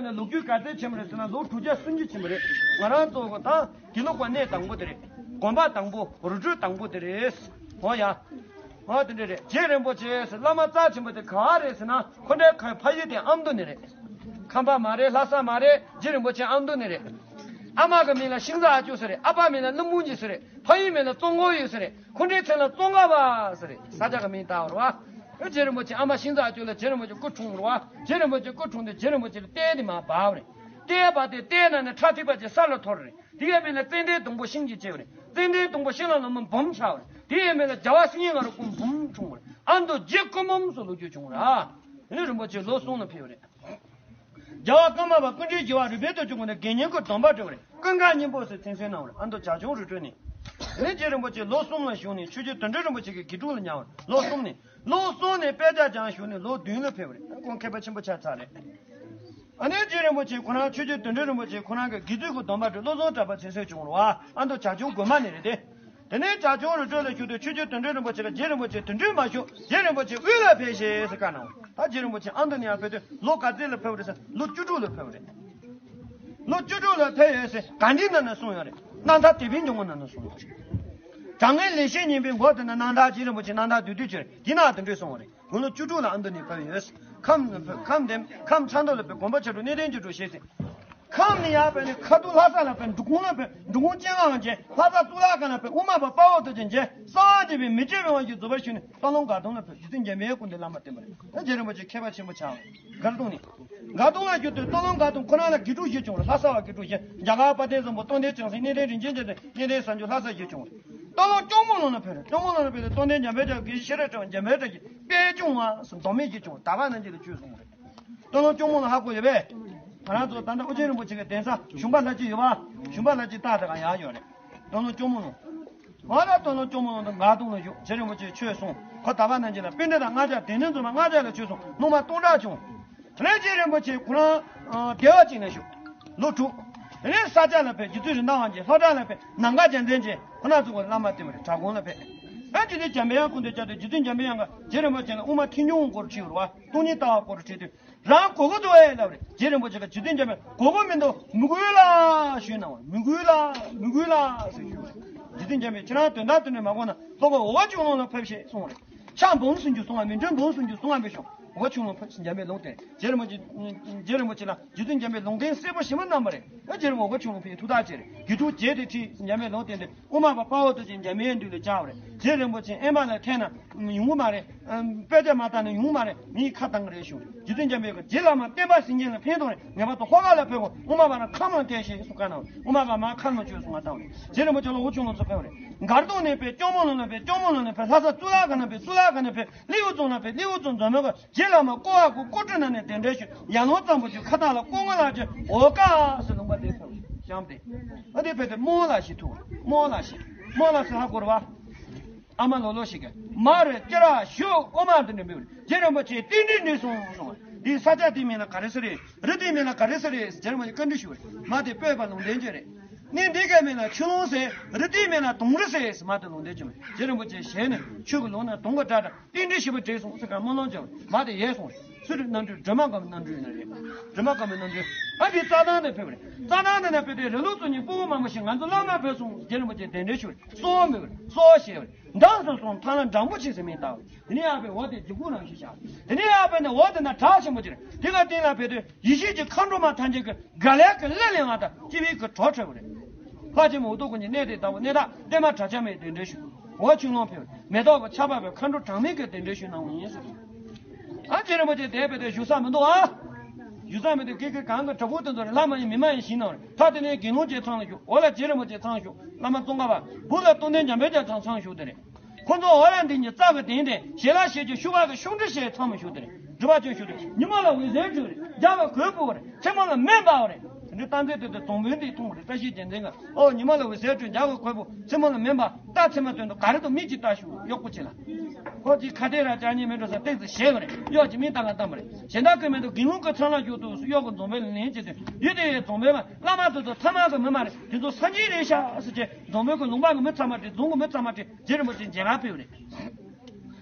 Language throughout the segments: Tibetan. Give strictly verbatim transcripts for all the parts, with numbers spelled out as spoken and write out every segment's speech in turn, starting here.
ནས་ལོ་རྒྱུས་ག་ཚོད་ཕྱིན་པ་རེད་ཟེར་ན་ལོ་དྲུག་བརྒྱ་སུམ་ཅུ་ཕྱིན་པ་རེད། ང་རང་ཚོ་གི་ད་དགེ་ལུགས་པ་གནས་དང་པོ་དེ་རེད། དགོན་པ་དང་པོ་རི་ཁྲོད་དང་པོ་དེ་རེད། འོ་ཡ། འོ་དེ་འདྲ་རེད། རྗེ་རིན་པོ་ཆེ་ཟེར་བླ་མ་རྩ་ཆེན་པོ་དེ་ག་བ་རེད་ཟེར་ན་ཁོ་འདྲའི་ཁོའི་ཕ་ཡུལ་དེ་ཨ་མདོ་ནས་རེད། ཁམས་པ་མ་རེད། ལྷ་ས་མ་རེད། རྗེ་རིན་པོ་ཆེ་ཨ་མདོ་ནས་རེད། ཨ་མ་གི་མིང་ལ་ཤིང་བཟའ་ཨ་ཅོ་ཟེར་རེད། ཨ་ཕ་མིང་ལ་ཀླུ་འབུམ་གྱི་ཟེར་རེད། ཕ་ཡུལ་མིང་ལ་ཙོང་ཁའི་ཡུལ་ཟེར་རེད། ཁོ་འདྲའི་མཚན་ལ་ཙོང་ཁ་པ་ཟེར་རེད། ས་ཆ་གི་མིང་བཏགས་པ་རེད་བ། རྗེ་རིན་པོ་ཆེ་ཨ་མ་ཤིང་བཟའ་ཨ་ཅོ་ལ་རྗེ་རིན་པོ་ཆེ་སྐུ་འཁྲུངས་རེད་བ། རྗེ་རིན་པོ་ཆེ་སྐུ་འཁྲུངས་དུས་རྗེ་རིན་པོ་ཆེ་ལ་ལྟས་དེ་མར་བབས་རེད། ལྟས་བབས་དེ་ལྟས་ནང་ནས་ཁྲག་ཐིགས་པ་ཅིག་ས་ལ་འཐོར་རེད། དེ་ཡས་མིང་ལ་ཙན་དན་སྡོང་པོ་ཤིང་གིས་བཅད་པ་རེད། ཙན་དན་སྡོང་པོ་ཤིང་ལ་ལོ་མ་འབུམ་ཆགས་པ་རེད། དེ་ཡས་མིང་ལ་རྒྱལ་བ་སེང་གེ་ང་རོ་སྐུ་འབུམ་འཁྲུངས་པ་རེད། ཨ་མདོ་རྗེ་སྐུ་འབུམ་སོགས་ལོ་རྒྱུས་བྱུང་བ་རེད། དེ་ནས་རིན་པོ་ཆེ་ལོ་གསུམ་ལ་ཕེབས་པ་རེད། རྒྱལ་བ་ཀརྨ་པ་ཀུན་འདུས་རྒྱལ་བ་རུས་སྦལ་དུ་བྱུང་བ་ནས་དགེ་བསྙེན་གྱི་སྡོམ་པ་སྤྲད་པ་རེད། ཀུན་དགའ་སྙིང་པོ་ཟེར་མཚན་གསོལ་གནང་བ་རེད། ཨ་མདོ་བྱ་ཁྱུང་རི་ཁྲོད་ནས། དེ་ནས་རྗེ་རིན་པོ་ཆེ་ལོ་གསུམ་ལ་བཞུགས་ནས་ཆོས་རྗེ་དོན་གྲུབ་རིན་པོ་ཆེ་གི་དགེ་ཕྲུག་ལ་ཉར་བ་རེད། ལོ་གསུམ་ནས། ལོ་གསུམ་ནས་དཔེ་ཆ་སྦྱངས་བཞུགས་ནས་ལོ་བདུན་ལ་ཕེབས་པ་རེད། ཁོང་མཁས་པ་ཆེན་པོ་ཆགས་ཚར་རེད། ཨ་ནི་རྗེ་རིན་པོ་ཆེ་ཁོ་རང་ཆོས་རྗེ་དོན་གྲུབ་རིན་པོ་ཆེ་ཁོ་རང་གི་དགེ་ཚུལ་གྱི་སྡོམ་པ་སྤྲད། བློ་བཟང་གྲགས་པ་མཚན་གསོལ་བྱུང་བ་རེད་བ། ཨ་མདོ་བྱ་ཁྱུང་དགོན་པ་ནས་རེད་དེ། དེ་ནས་བྱ་ཁྱུང་རི་ཁྲོད་ལ་བཞུགས་དུས་ཆོས་རྗེ་དོན་གྲུབ་རིན་པོ་ཆེ་གིས་རྗེ་རིན་པོ་ཆེ་དོན་གྲུབ་མ་བཞུགས། རྗེ་རིན་པོ་ཆེ་དབུས་ལ་ཕེབས་ཤིག་ཟེར་བཀའ་གནང་བ། ད་རྗེ་རིན་པོ་ཆེ་ཨ་མདོ་ནས་ཡར་ཕེབས་དུས་ལོ་ག་ཚོད་ལ་ཕེབས་པ་རེད་ཟེར་ན་ལོ་བཅུ་དྲུག་ལ་ཕེབས་པ་རེད། ལོ་བཅུ་དྲུག་ལ་ཕེབས་ཡོད་ཟེར་ག་འདྲའི་ནང་ནས་གསུངས་ཡོད་རེད། རྣམ་ཐར་དད་པའི་འཇུག་ངོགས་ནང་ནས་གསུངས་ཡོད་རེད། དྲང་ངེས་ལེགས་བཤད་སྙིང་པོའི་མགོ་དེ་ན་རྣམ་ཐར་རྗེ་རིན་པོ་ཆེ་རྣམ་ཐར་བསྡུས་དུས་ཀྱི་རེད། དེ་ན་དེ་འདྲས་གསུངས་པ་རེད། དགུང་ལོ་བཅུ་དྲུག་ལ་ཨ་མདོ་ནས་ཕེབས་ཡོད། ཁམས་ཁམས་འདེམས་ཁམས་ཚ་མདོ་ལ་ཕེབས། དགོན་པ་ཆེ་དྲུག་གནས་བརྟན་ཆེ་དྲུག་བཞེས་ཟིན། ཁམས་ནས་ཡར་ཕེབས་ནས་ཁ་ཐུག་ལྷ་ས་ལ་ཕེབས། འབྲི་གུང་ལ་ཕེབས། འབྲི་གུང་སྤྱན་སྔ་མཇལ། ལྷ་ས་གཙུག་ལག་ཁང་ལ་ཕེབས། དབུ་མ་པ་དཔའ་བོ་རྡོ་རྗེ་མཇལ། གསང་བ་འདུས་པའི་མེ་ལྕེ་རིང་བ་ཞིག་རྫོགས་པར་ཞུས་ནས་སྟག་ལུང་དགའ་གདོང་ལ་ཕེབས། རྗེ་བཙུན་འཇམ་པའི་སྐུ་མདུན་བླ་མ་བསྟེན་པ་རེད། ད་རྗེ་རིན་པོ་ཆེ་མཁས་པ་ཆེན་པོ་ཆགས་པ་རེད། དགའ་གདོང་ནས། དགའ་གདོང་ལ་བཞུགས་དུས་སྟག་ལུང་དགའ་གདོང་ཁོ་རང་ལ་དགེ་ཕྲུག་བཞི་བྱུང་བ་རེད། ལྷ་ས་བ་དགེ་ཕྲུག་བཞི། རྒྱ་གར་དཔལ་ལྡན་བཟང་པོ་རྟོགས་ལྡན་བྱང་སེང་གནས་བརྟན་རིན་ཆེན་རྒྱལ་མཚན་གནས་བརྟན་བཟང་ཆུང་ལྷ་ས་བཞི་བྱུང་བ་རེད། སྟག་ལུང་སྐྱོར་མོ་ལུང་ལ་ཕེབས་རེད། སྐྱོར་མོ་ལུང་ལ་ཕེབས་ཏེ་རྟོགས་ལྡན་འཇམ་དཔལ་རྒྱལ་པོ་དགེ་བཤེས་ཤེས་རབ་ཕྲེང་བ་འཇམ་དཔལ་གྲགས་ཀྱི་དཔལ་གཅུང་བ་ཟེར་མདོ་སྨད་བཞི་བྱུང་བ། དར་བ་རྣམ་རྒྱལ་ལ་ཆོས་གསུངས་པ་རེད། སྟག་ལུང་སྐྱོར་མོ་ལུང་ཧ་གོ་ཡོད་པས། ང་རང་ཚོ་ད་ལྟ་ཨོ་རྒྱན་རིན་པོ་ཆེ་གི་གདན་ས་ཞུམ་པ་ལྷ་ཆོས་ཡོད་པ། ཞུམ་པ་ལྷ་ཆོས་རྟགས་དེ་ག་ཡར་ཡོད་རེད། སྟག་ལུང་སྐྱོར་མོ་ལུང་། ང་ལ་སྟག་ལུང་སྐྱོར་མོ་ལུང་དུ་དགའ་གདོང་ལ་བཞུགས། རྗེ་རིན་པོ་ཆེས་ཆོས་གསུངས། ཁོ་དར་བ་རྣམ་རྒྱལ་ལ་པཎྜི་ཏ་ལྔ་བརྒྱ་སྡེ་སྣོད་འཛོམས་པ་ལྔ་བརྒྱ་ལ་ཆོས་གསུངས། སློབ་མ་སྟོང་ཕྲག་བྱུང་། དེ་ནས་རྗེ་རིན་པོ་ཆེ་ཁོ་རང་ཨ་བདེ་བ་ཅན་ལ་བཞུགས། ལོ་དྲུག་དེ་ནས་ས་སྐྱ་ལ་ཕེབས། རྗེ་བཙུན་རེད་མདའ་དབང་ཆེན། ལྷོ་བྲག་ལ་ཕེབས། ནམ་མཁའ་རྒྱལ་མཚན་ཆེ་ཁོ་ན་ཚོ་གི་བླ་མ་བསྟེན་པ་རེད། བྲག་དགོན་ལ་ཕེབས། ཨ་རྗེ་བཙུན་འཇམ་པའི་དབྱངས་སྐུ་མདུན་བཅར་དུས་རྗེ་བཙུན་འཇམ་པའི་དབྱངས་ཀྱིས་རྗེ་རིན་པོ་ཆེ་ལ་དབུ་མ་ཐལ་འགྱུར་སྐོར་དྲིས་པ་རེད་བ། སྟོང་ཉིད་ལྟ་བ་སྐོར་དྲིས་དུས། རང་གོ་གི་འདུག་ཨེ་ལབ་རེད། རྗེ་རིན་པོ་ཆེ་གིས་རྗེ་བཙུན་འཇམ་དཔལ་གོ་གི་མི་འདུག་མི་དགོས་ལ་ཞུས་གནང་བ་རེད། མི་དགོས་ལ་མི་དགོས་ལ་ཟེར་ཞུས་པ་རེད། རྗེ་བཙུན་འཇམ་དཔལ་ཁྱེད་རང་དོན་དག་དེ་འདྲ་མ་གོ་ན་ལྷོ་ཁ་འོལ་ཁ་ཆོས་ལུང་ལ་ཕེབས་ཤིག་གསུངས་པ་རེད། ཕྱག་འབུམ་གསུམ་གྱི་གསུང་ང་མི་འགྲོ། འབུམ་གསུམ་གྱི་གསུང་ང་མི་ཤོང་། འོལ་ཁ་ཆོས་ལུང་ཕེབས་ཤིག་འཇམ་དཔལ་ལུང་བསྟན། རྗེ་རིན་པོ་ཆེ་རྗེ་རིན་པོ་ཆེ་ལ་རྗེ་བཙུན་འཇམ་དཔལ་ལུང་བསྟན་གསལ་པོ་ཞིབ་མོ་གནང་བ་རེད། ཨ་རྗེ་རིན་པོ་འོལ་ཁ་ཆོས་ལུང་ཕེབས་ཐུགས་ཐག་བཅད་རེད། དགེ་ཕྲུག་བརྒྱད་དེ་ཁྲིད་འཇམ་དཔལ་ལུང་བསྟན་ཏེ། དབུ་མ་པ་དཔའ་བོ་རྡོ་རྗེ་འཇམ་པའི་མདུན་ལ་བཅར་བ་རེད། རྗེ་རིན་པོ་ཆེ་ཨེ་མ་ལ་ཐད་ན་ཡོང་གི་མ་རེད། དཔེ་ཆ་མ་བལྟས་ན་ཡོང་གི་མ་རེད། ངས་ཁ་བཏང་གི་རེད་ཞུ། རྗེ་བཙུན་འཇམ་དཔལ་གྱིས་རྗེ་བླ་མ་བསྟན་པ་སེང་གེ་ལ་ཕན་ཐོགས་རེད། ངེས་པར་དུ་ལྷོ་ཁ་ལ་ཕེབས་དགོས། དབུ་མ་པ་རང་ཁམས་ལ་ཐད་ཤིག་གསུངས་བཀའ་གནང་བ་རེད། དབུ་མ་པ་མར་ཁམས་ལ་ཆོས་གསུང་བ་བཏང་བ་རེད། རྗེ་རིན་པོ་ཆེ་ལ་འོལ་ཁ་ཆོས་ལུང་ཚུར་ཕེབས་པ་རེད། མགར་གདོང་ནས་ཕེབས། སྐྱོར་མོ་ལུང་ལ་ཕེབས། སྐྱོར་མོ་ལུང་ནས་ཕེབས། ལྷ་ས་གཙུག་ལག་ཁང་ལ་ཕེབས། གཙུག་ལག་ཁང་ནས་ཕེབས། ལེའུ་རྫོང་ལ་ཕེབས། ལེའུ་རྫོང་འཛོམས་མོལ་གྱི་རྗེ་བླ་མ་ཀོ་བ་ཀོ་ཀོ་ཀྲི་ནང་ནས་གདན་འདྲེན་ཞུས། ཡར་ལུང་གཙང་པོ་ཆུ་ཁ་ཐང་ལ་ཀོ་ངོ་ལ་ཆོས་འོལ་ཁ་ཟེར་ལུང་པ་དེ་ཕེབས་བཤམས་ཏེ། ཨ་དེ་ཕེབས་ཏེ་རྨོ་ལ་ཞིག་ཐུག་རྨོ་ལ་ཞིག་རྨོ་ལ་ཟེར་ཧ་གོ་རེད་བ། ཨ་མ་ལོ་ལོ་ཞིག་གིས་མ་རེད་ཀྱེ་ར་ཞོ་ཨོ་མ་དེ་འདྲ་མི་རེད། རྗེ་རིན་པོ་ཆེ་རྟེན་འབྲེལ་འགྲིག་སོང་གསུངས། འདི་ས་ཆ་དེའི་མིང་ལ་ག་རེ་ཟེར་རེད། རི་དེའི་མིང་ལ་ག་རེ་ཟེར་རེད། རྗེ་རིན་པོ་ཆེ་བཀའ་འདྲི་ཞུས་པ་རེད། མ་དེ་སྤོས་པ་ལུང་བསྟན་བྱས་རེད། གནས་འདི་གའི་མིང་ལ་ཆུ་ལུང་ཟེར། རི་དེའི་མིང་ལ་དུང་རི་ཟེར། མ་དེ་ལུང་བསྟན་བྱས་མ་རེད། རྗེ་རིན་པོ་ཆེ་ཞལ་ནས་ཆུ་གི་ལུང་ན་དུང་གི་སྒྲ་གྲགས། རྟེན་འབྲེལ་ཞིབ་པོ་འགྲིག་སོང་ཟེར་ག་སྨོན་ལམ་བརྒྱབ། མ་དེ་ཡལ་སོང་། སུ་རེད། རྣམ་འཕྲུལ་སྒྲོལ་མ་དཀར་མོའི་རྣམ་འཕྲུལ་ཡིན་ནི་རེད། སྒྲོལ་མ་དཀར་མོའི་རྣམ་འཕྲུལ། ཨ་དེ་རྩྭ་ཐང་ནས་ཕེབས་པ་རེད། རྩྭ་ཐང་དེ་ནས་ཕེབས་ཏེ་རི་ལུང་གཙོ་གཉེར་སྤོ་བོ་མང་པོ་ཞིག་ང་ཚོ་བླ་མ་ཕེབས་སོང་། རྗེ་རིན་པོ་ཆེ་གདན་འདྲེན་ཞུས་པ་རེད། གསོལ་བ་འབུལ་བ་རེད། གསོལ་བ་བཞེས་པ་རེད། འགྲངས་སོང་སོང་ཐང་ལ་འགྲངས་པོ་ཆེ་ཟེར་མིང་བཏགས་པ་རེད། དེ་ནས་ཡར་ཕེབས་འོ་དེ་འཇུག་སྒོ་རང་བཞིན་བཞག་དེ་ནས་ཡར་ཕེབས་ནས་འོ་དེ་ན་བྲག་ཆེན་པོ་ཅིག་རེད། དེ་ག་སྟེང་ལ་ཕེབས་དུས་ཡེ་ཤེས་ཀྱི་མཁའ་འགྲོ་མ་ཐམས་ཅད་ཀྱི་ག་ལེ་ག་ལེ་ལེ་ང་དང་སྐྱིད་པའི་གི་གྲོགས་འཕྲད་པ་རེད། ལྷ་ཆེན་མོ་འུ་ཐུག་ཀུན་གྱི་གནས་དེ་ལྟ་བུ་གནས་བདག་བརྟན་མ་གྲགས་ཆེན་མའི་གདན་འདྲེན་ཞུས། འོ་ཆུ་ལུང་ཕེབས། མེ་ཏོག་གི་ཆར་འབབ་པའི་མཁའ་འགྲོ་གྲངས་མེད་ཀྱི་གདན་འདྲེན་ཞུས་གནང་བ་ཡིན་ཟེར། ཨ་རྗེ་རིན་པོ་ཆེ་དེ་བས་དེ་བཞུགས་ས་མི་འདུག་ཨ། བཞུགས་ས་མི་འདུག་ཀི་ཀི་གང་གི་གྲོགས་པོ་དེ་ཚོ་རེད། ལྷ་མ་ཡིན་མི་མ་ཡིན་ཞིག་གནང་རེད། ད་དེ་ནས་དགེ་སློང་ཅིག་ཚང་ལ་བཞུགས། འོ་ལ་རྗེ་རིན་པོ་ཆེ་ཚང་བཞུགས། བླ་མ་ཙོང་ཁ་པ་བུ་ལ་རྟོགས་ལྡན་འཇམ་དཔལ་རྒྱལ་ཚང་ཚང་བཞུགས་དེ་རེད། ཁོ་ཚོ་འོ་ལ་འདི་ཉིད་རྩ་བའི་གདན་དེ་ཞལ་ལག་ཤེས་ཀྱི་ཤུགས་ཁ་གི་ཤུགས་འདྲི་ཞེས་ཚང་མ་བཞུགས་དེ་རེད། སྒྲུབ་པ་ཅན་བཞུགས་དེ་ཉི་མ་ལ་འོད་ཟེར་འཕྲོས་རེད། རྒྱ་གར་གོས་ཕུབ་རེད། མཚན་མོ་ལ་མེ་འབར་བ་རེད། དེ་འདྲའི་རྟགས་མཚན་དེ་ཚོ་རྫོང་དཔོན་དེས་མཐོང་བ་རེད། བཀྲ་ཤིས་རྒྱལ་མཚན་གྱིས་ཨོ་ཉི་མ་ལ་འོད་ཟེར་འཕྲོས། རྒྱ་གར་གོས་ཕུབ། མཚན་མོ་ལ་མེ་འབར། རྟ་མཚན་མ་སྟོན་དུ་ག་རེ་དང་མིག་གཅིག་ལྟ་ཞུ་གཡོག་པོ་ཆེ་ལ། ཁོ་ཅིག་ཁ་གཏད་ར་ཅག་གཉིས་མེད་འགྲོ་ས་ཏེག་ཙི་བཞེས་པ་རེད། གཡོག་ཅིག་མིག་ལྟ་ག་བཏང་བ་རེད། གཞན་དག་གིས་མེད་དུ་དགེ་སློང་གི་ཚང་ལ་བཞུགས་འདུག་སུ་གཡོག་གི་རྫོང་དཔོན་ལ་ལན་བྱེད་དུས་ཡུལ་དེའི་རྫོང་དཔོན་པ་བླ་མ་དེ་ཚོ་ཐ་མལ་གྱི་མི་མ་རེད། དེ་ཚོ་སངས་རྒྱས་རེད་ཤག་ཟེར་བྱས་རྫོང་དཔོན་གྱི་ལུང་པ་གི་མི་ཚང་མ་ཁྲིད། རྫོང་གི་མི་ཚང་མ་ཁྲིད། རྗེ་རིན་པོ་ཆེ་མཇལ་ཁ་ཕེབས་པ་རེད།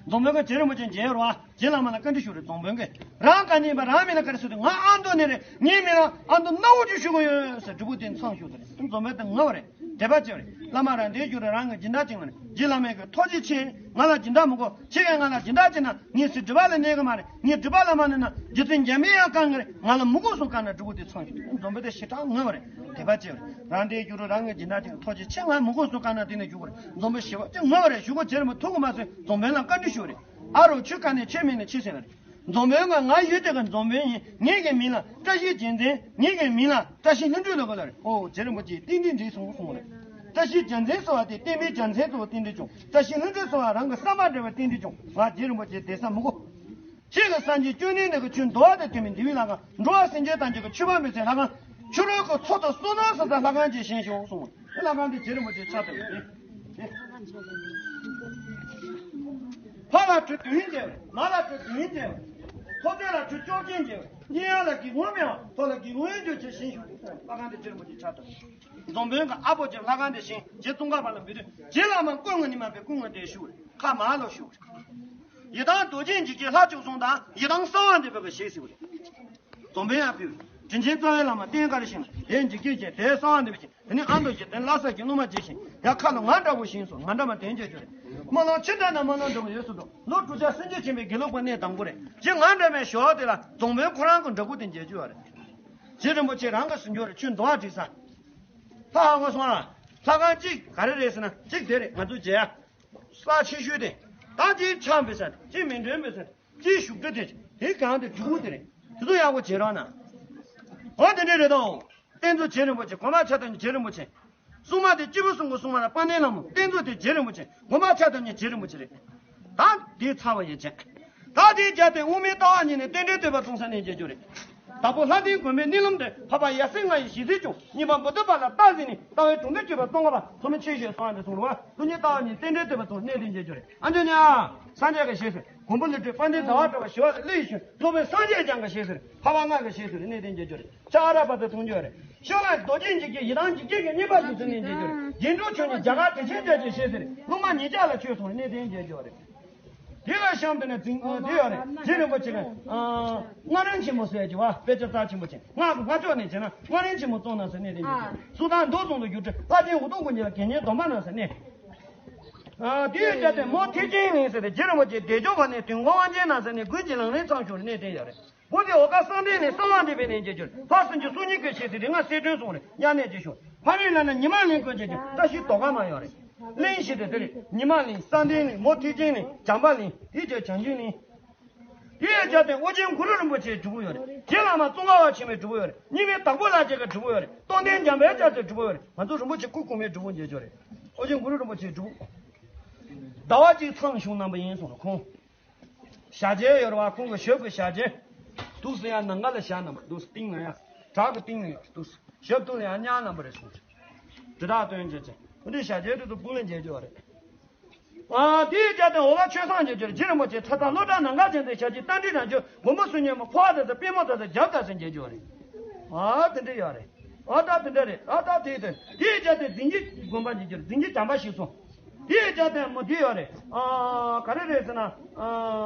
རྫོང་དཔོན་གྱིས་རྗེ་རིན་པོ་ཆེ་མཇལ་ཡོད་རེད་བ། རྗེ་བླ་མ་ལ་བཀའ་འདྲི་ཞུ་རེད། རྫོང་དཔོན་གྱིས་རང་ག་ནས་ཡིན་པ། རང་མིང་ལ་ག་རེ་ཟེར་དུས། ང་ཨ་མདོ་ནས་རེད། ངའི་མིང་ལ་ཨ་མདོ་སྣ་བོ་ཆེ་ཞུ་གི་ཡོད་ཟེར། སྒྲུབ་ཕུག་དེ་མཚམས་ཞུགས་ཟེར། རྫོང་དཔོན་དེ་ངུ་བ་རེད། དད་པ་ཆེ་བ་རེད། བླ་མ་རང་དེ་ཞུ་རེད། རང་གི་སྦྱིན་བདག་བྱེད་ཀྱི་མ་རེད། རྗེ་བླ་མས་གི་ཐུགས་རྗེ་ཆེ། ང་ལ་སྦྱིན་བདག་མི་དགོས། ཁྱེད་ཀྱིས་ང་ལ་སྦྱིན་བདག་བྱེད་ན་ངས་སྲིད་སྒྲུབ་པ་ལ་གནས་ཀྱི་མ་རེད། ངས་སྒྲུབ་པ་ལ་མ་གནས་ན་རྗེ་བཙུན་འཇམ་པའི་དབྱངས་བསྐང་གི་རེད། ང་ལ་མི་དགོས་སུ་བཀའ་གནང་། སྒྲུབ་ཕུག་དེ་མཚམས་ཞུགས། རྫོང་དཔོན་དེ་ཞེ་དྲག་ངུ་བ་རེད། དད་པ་ཆེ་བ་རེད། རང་དེ་ཞུ་རེད། རང་གི་སྦྱིན་བདག་བྱེད་ཀྱི་ཐུགས་རྗེ་ཆེ། ང་མི་དགོས་སུ་བཀའ་གནང་། དེ་ནས་ཞུ་གི་རེད། རྫོང་དཔོན་ཞེ་བ་ཅིག་ངུ་བ་རེད། ཞུ་གི། རྗེ་རིན་པོ་ཐུགས་ཁུར་མ་སོན། རྫོང་དཔོན་ལ་བཀའ་འདྲི་ཞུ་རེད། ཨ་རོ། ཁྱོད་ག་ནས། ཁྱོད་མིང་ནི་ཅི་ཟེར་ན་རེད། རྫོང་དཔོན་གྱིས། ང་ཡུལ་དེ་གི་རྫོང་དཔོན་ཡིན། ངེད་ཀྱི་མིང་ལ་བཀྲ་ཤིས་རྒྱལ་མཚན། ངེད་ཀྱི་མིང་ལ་བཀྲ་ཤིས་ལྷུན་གྲུབ་ལབ་གི་ལ་རེད། ཨོ། རྗེ་རིན་པོ་ཆེ་ཏན་ཏན་འགྲིག་སོང་གསུངས་རེད། བཀྲ་ཤིས་རྒྱལ་མཚན་ཟེར་བ་དེ་བསྟན་པའི་རྒྱལ་མཚན་ཟེར་བ་ཏན་ཏན་བྱུང་། བཀྲ་ཤིས་ལྷུན་གྲུབ་ཟེར་བ་རང་གི་བསམ་པ་འགྲུབ་པ་ཏན་ཏན་བྱུང་། ང་རྗེ་རིན་པོ་ཆེ་དེ་ས་མི་དགོས། ཁྱེད་ཀྱི་སངས་རྒྱས་བཅོམ་ལྡན་འདས་ཀྱི་ཆོས་འདུལ་བ་དང་མཐུན་པའི་འདུལ་བའི་ལྷ་ཁང་། འགྲོ་བ་སེམས་ཅན་ཐམས་ཅད་ཀྱི་མཆོད་པ་འབུལ་སའི་ལྷ་ཁང་། ཕྱི་རོལ་གྱི་ཚོགས་དང་བསོད་ནམས་བསགས་སའི་ལྷ་ཁང་ཅིག་བཞེངས་ཤོག་གསུངས། ལྷ་ཁང་དེ་རྗེ་རིན་པོ་ཆེ་ཕྱག་བཏབ་པ་རེད། ཕ་ལ་བུ་བདུན་བྱས། མ་ལ་བུ་བདུན་བྱས། ཕོ་ཚོད་ལ་བུ་བཅོ་བརྒྱད་བྱས། གཉེན་ཡོན་ལ་སྒེའུ་ཁུང་མེད་པ། ཐོག་ལ་སྒེའུ་ཁུང་ཡོད་རྒྱུ་ཅིག་བཞེངས་ཤོག་ལྷ་ཁང་དེ་རྗེ་རིན་པོ་ཆེ་ཕྱག་བཏབ། རྫོང་དཔོན་གྱིས། ཨ་ཕོ་ཅིག་ལྷ་ཁང་དེ་བཞེངས། རྗེ་ཙོང་ཁ་པ་ལ་འབུལ་དུས། རྗེ་བླ་མ་སྐུ་ངོ་ནས་མར་ཕར་སྐུ་ངོ་དེར་བཞུགས། ཁ་མར་ལོག་བཞུགས། ཡི་དམ་རྡོ་རྗེ་འཇིགས་བྱེད་ལྷ་བཅུ་གསུམ་དང་། ཡི་དམ་གསང་བ་འདུས་པའི་གི་ཞལ་གཟིགས་པ་རེད། རྫོང་དཔོན་ཡར་ཕེབས། དྲིན་ཆེན་རྩ་བའི་བླ་མ་རྟེན་ག་རེ་བཞེངས་ན། དེ་འཇིགས་བྱེད་བཞེངས། དེ་གསང་བ་འདུས་པ་བཞེངས། དེ་ནས་ཨ་མདོ་བཞེངས། དེ་ལྷ་ས་བཞེངས། སློབ་མ་རྗེ་བཞེངས། ཡར་ཁ་ལ་ང་འདྲ་བོ་བཞེངས་སོང་། ང་འདྲ་མ་དེ་འཇལ་རྒྱུ་རེད། སྨོན་ལམ་ཅི་འདྲ་ན་སྨོན་ལམ་འདྲ་བོ་ཡོད་སྲིད་དོ། ལོ་དྲུག་བརྒྱ་སུམ་ཅུ་ཕྱིན་པའི་དགེ་ལུགས་པ་གནས་དང་པོ་རེད། རྗེ་ང་འདྲ་མའི་ཞོར་དེ་ལ་རྫོང་དཔོན་ཁོ་རང་གི་འདྲ་སྐུ་དེ་མཇལ་རྒྱུ་ཡོད་རེད། རྗེ་རིན་པོ་ཆེ་རང་གི་ཟིན་རྒྱུ་རེད། ཁྱོད་འདུག་བ་འགྲིག་ས། ལྷ་ཧ་གོ་སོང་ཨ། ལྷ་ཁང་གཅིག་ག་རེ་རེད་ཟེར་ན། གཅིག་དེ་རེད། ང་ཚོ་མཇལ་ཡ། ས་ཆེ་ཤོས་དེ། ད་གཅིག་ཕྱག་འབུལ་ས་དེ། གཅིག་མཎྜལ་འབུལ་ས་དེ། གཅིག་བཞུགས་ཁྲི་དེ། དེ་གང་དེ་འབྲས་བུ་དེ་རེད། དེ་ཚོ་ཡག་པོ་བྱེད་རོགས་གནང་། འོ་དེ་འདྲ་རེད་དོ། རྟེན་གཙོ་རྗེ་རིན་པོ་ཆེ། གོང་མ་ཕྱག་བཏབ་མཁན་རྗེ་རིན་པོ་ཆེ། སྲུང་མ་དེ་སྐྱེས་བུ་སྲུང་གི་སྲུང་མ་དང་དཔལ་ལྡན་ལྷ་མོ། རྟེན་གཙོ་དེ་རྗེ་རིན་པོ་ཆེ། གོང་མ་ཕྱག་བཏབ་མཁན་རྗེ་རིན་པོ་ཆེ་རེད། ད་དེ་ཚར་བ་ཡིན་ཅེ། ད་དེའི་རྒྱབ་རྟེན་དབུ་མའི་ལྟ་བ་གཉིས་ནས་རྟེན་འབྲེལ་བསྟོད་པ་གསུང་ས་གནས་མཇལ་རྒྱུ་རེད། དྭགས་པོ་ལྷ་ལྡན་དགོན་པའི་གནས་ལུམ་དུ། འཕགས་པ་ཡབ་སྲས་ལྔ་ཡི་ཞལ་གཟིགས་བྱུང་། གཉིས་པ་བུ་སྟོན་པ་ལ་རྟགས་གཟིགས་ནས། ལྟ་བའི་གྲོང་དུ་གྱུར་པ་སྟོན་ཀ་པ། ཐོགས་མེད་མཁྱེན་ཞེས་གསུངས་པ་འདི་གསུངས་རེད་བ། ལུགས་གཉིས་ལྟ་བ་གཉིས་རྟེན་འབྲེལ་བསྟོད་པ་གསུང་གནས་འདི་མཇལ་རྒྱུ་རེད། ཨ་འཇོ་ཉ། སངས་རྒྱས་ཀྱི་ཞལ་ཟེར། མགོན་པོ་ཀླུ་སྒྲུབ་དཔལ་ལྡན་ཟླ་བ་གྲགས་པ་ཞི་བ་ལྷས་ལེགས་ཡིད་བཞིན། སློབ་དཔོན་སངས་རྒྱས་བསྐྱངས་ཀྱི་ཞལ་ཟེར། འཕགས་པ་ལྔ་གི་ཞལ་ཟེར། གནས་འདི་མཇལ་རྒྱུ་རེད། ཕྱག་ར་བ་དུ་མཐོང་རྒྱུ་རེད། ཤོ་ལ་རྡོ་རྗེ་འཇིགས་བྱེད་ཡི་དམ་འཇིགས་བྱེད་ཀྱི་བསྙེན་པ་ཞུ་ཚུལ་གནས་མཇལ་རྒྱུ་རེད། རྒྱན་དྲུག་མཆོག་གཉིས་རྒྱ་གར་དྲི་ཆེན་རྒྱལ་གྱི་ཞལ་ཟེར། སློབ་མ་ཉིས་བརྒྱ་ལ་ཆོས་གསུངས། གནས་འདི་མཇལ་རྒྱུ་རེད། དེ་ལ་གཤམ་དུ་ནས་འཛིན་དེ་ཡོད་རེད། རྗེ་རིན་པོ་ཆེ་གིས་ཨ་སྔགས་རིམ་ཆེན་མོ་ཟེར་གྱི་བ། དཔེ་ཆ་རྩ་ཆེན་པོ་ཆེ། སྔགས་ཀྱི་སྔགས་ཕྱོགས་ནས་བྱས་ན་སྔགས་རིམ་ཆེན་མོ་གསུངས་གནང་ཟེར། གནས་འདི་མཇལ་རྒྱུ་རེད། སུ་དང་མདོ་གསུམ་དུ་བསྒྱུར་ཚུལ། ལྷ་ཆེན་འུ་དུམ་བུ་གཉིས་ལ་དགེ་བསྙེན་སྡོམ་པ་གནང་ཟེར་གནས། ཨ་དེའི་རྒྱབ་རྟེན་མོ་ཐེག་ཆེན་གླིང་ཟེར་ཏེ། རྗེ་རིན་པོ་ཆེ་བདེ་མཆོག་གི་གནས་དུས་འཁོར་དབང་ཆེན་གནང་ཟེར་ནས་དགུན་གྱི་ལང་ལིང་མཚམས་ཞུགས་གནས་དེ་ཡོད་རེད། དགུན་དེ་འོ་ཀ་གསང་འདྲེན་ནས་གསང་བ་འདུས་པའི་གནས་མཇལ་རྒྱུ་རེད། ཕ་སུམ་ཅུ་སོ་གཉིས་ཀྱི་ཞལ་ཟེར་རིག་སྔགས་གསལ་སྒྲོན་གསུངས་རེད། དབྱར་གནས་ཀྱི་ཞུ། ཕ་རོལ་ལ་ན་ཉི་མ་གླིང་དགོན་གྱི་བཀྲ་ཤིས་རྡོ་ཁ་མ་ཡོད་རེད། གླིང་ཞེས་ཏེ་དེ་རེད། ཉི་མ་གླིང་། གསང་འདྲེན་གླིང་། མོ་ཐེག་ཆེན་གླིང་། བྱམས་པ་གླིང་། དེའི་རྒྱབ་བྱང་ཆུབ་གླིང་། དེའི་རྒྱབ་རྟེན་ཨོ་རྒྱན་གུ་རུ་རིན་པོ་ཆེའི་སྒྲུབ་ཕུག་ཡོད་རེད། རྗེ་བླ་མ་ཙོང་ཁ་པ་ཆེན་པོའི་སྒྲུབ་ཕུག་ཡོད་རེད། གཉིས་པའི་དྭགས་པོ་ལྷ་རྗེ་གི་སྒྲུབ་ཕུག་ཡོད་རེད། མ་གཏོགས་རིན་པོ་ཆེ་སྐུ་གོང་མའི་སྒྲུབ་ཕུག་ཡོད་རེད། ང་ཚོ་རིན་པོ་ཆེ་སྐུ་གོང་མའི་སྒྲུབ་ཕུག་མཇལ་རྒྱུ་རེད། ཨོ་རྒྱན་གུ་རུ་རིན་པོ་ཆེའི་སྒྲུབ་ཕུག་ཟླ་བ་གཅིག་མཚམས་ཞུགས་གནང་པ་ཡིན་གསུངས་རེད་ཁོང་། ཞབས་རྗེས་ཡོད་རེད་བ། ཁོང་གི་ཞབས་ཀྱི་ཞབས་རྗེས། འདུག་སེ་ཡར་ནང་ཁ་ལ་བཞག་གནང་པ། འདུག་སེ་སྟེང་ལ་ཡ། བྲག་གི་སྟེང་ལ་ཡ། འདུག་སེ་ཞབས་ཏོག་ལ་ཡ་བསྙལ་གནང་པ་རེད་གསུངས། དེ་དག་སྟོན་བྱས་བྱས། འོ་འདི་ཞབས་རྗེས་དེ་ཚོ་སྤུངས་ལ་མཇལ་རྒྱུ་རེད། ཨ་དེའི་རྒྱབ་རྟེན་འོ་ཀ་ཆོས་བཟང་མཇལ་རྒྱུ་རེད། རྗེ་རིན་པོ་ཆེ་ཚ་ཚང་ཀླུ་སྒྲ་ནམ་མཁའ་ཅན་དེ་ཞབས་ཀྱི་རྟ་མགྲིན་རང་བྱོན། མགོན་པོ་གསུམ་མཉམ་པོ་ཕོ་བ་དང་ཚ་པུས་མོ་དང་ཚ་རྒྱབ་དང་ཚ་མཇལ་རྒྱུ་རེད། ཨ་དེ་འདྲ་ཡོད་རེད། ཨ་ད་དེ་འདྲ་རེད། ཨ་ད་དེ་དེ་དེའི་རྒྱབ་རྟེན་རྫིང་བུ་དགོན་པ་མཇལ་རྒྱུ་རེད། རྫིང་བུ་བྱམས་པ་ཞིག་སོང་། དེའི་རྒྱབ་རྟེན་མོ་དེ་ཡོད་རེད། ཨ་ག་རེ་རེད་ཟེར་ན། ཨ་